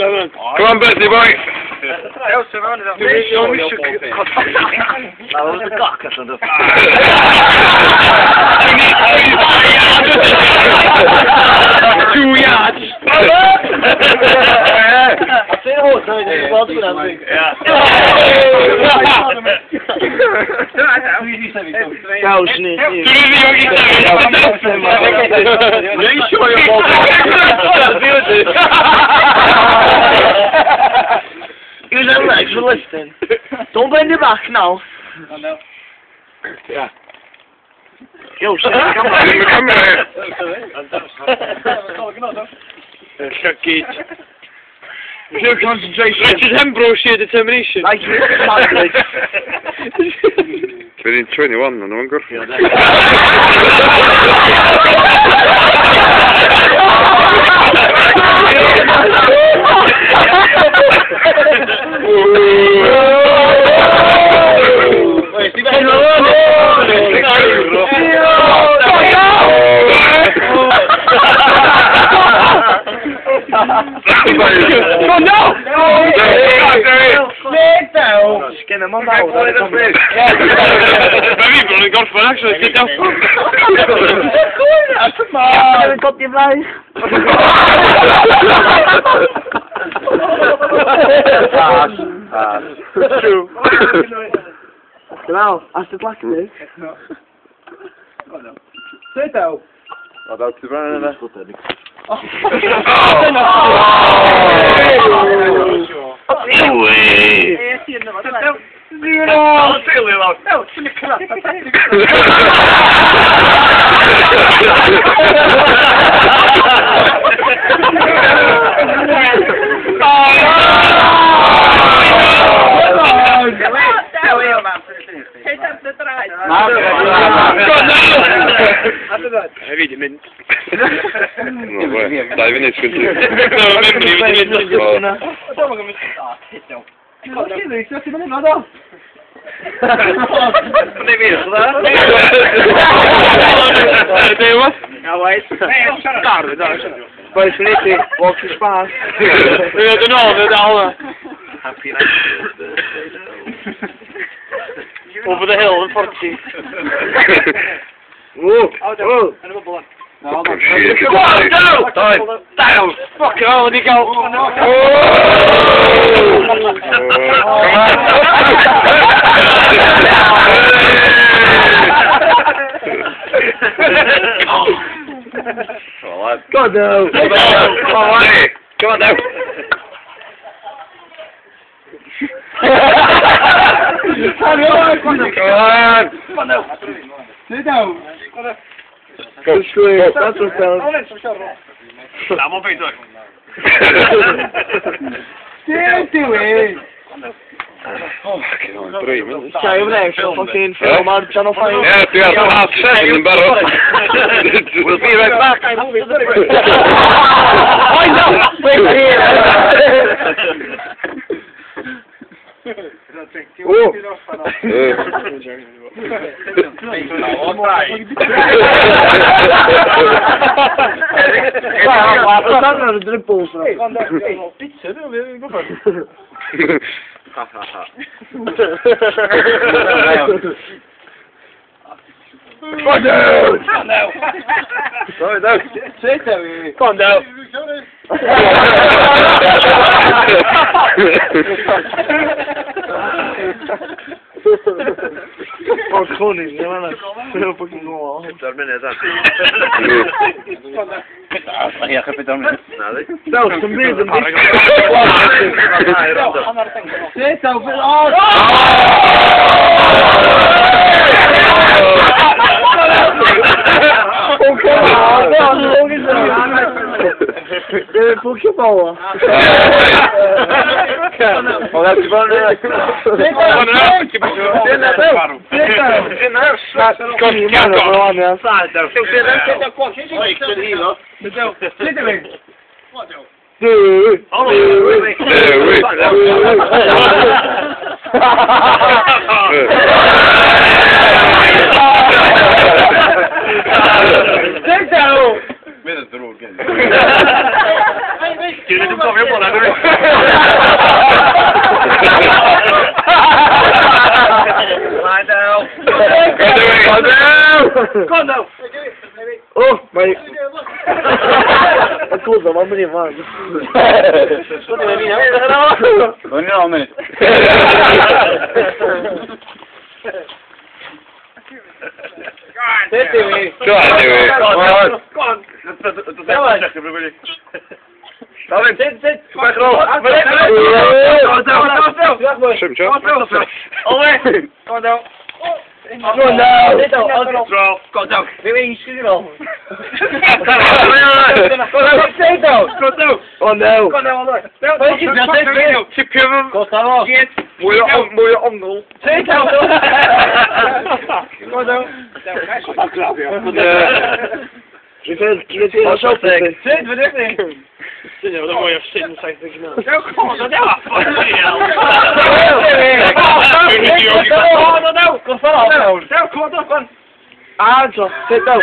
Come on, birthday boy! 2 yards! Use them legs for lifting. Don't bend your back now. Yeah. Yo, shit, come on. Come here. Pure concentration. Richard Hembrow, sheer determination. Like language. 21, no one good. Skin him on that one. Mae fi bron yn gorffen, actually, sit down. Come on! Got your flaes. Pass, pass. True. Genau, hast du Black News? Sit down. O, daw ti bron yna. Hefyd i mynd. 2 munud sgyn ti. Boys, we need to walk to spa. Happy birthday. Over the hill in 40. Whoa! Whoa! No, Down! Down! Fucking hell, let me go! Go on now! Come on now! Come on! Come on now! Sit down! Go, go. That's what sounds. Do it! Oh, fucking hell, 3 minutes. Sorry, over there, so fucking film on Channel 5. Yeah, we are 7:30 in Barrow. We'll be right back. I know! Wait here! Oh! Come on now. Oh, Connie, you're fucking go on. No, some reason. Pokéball. Dwi'n ddim cofio. Go on now. Oh, my. Scusa, mamma mia, ma. Go on, Dewi. Go on. Go on, Dewi. Go on now! Go on down. Oh no! Mwy o ongl. Go down. Sit down.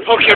Fuck you.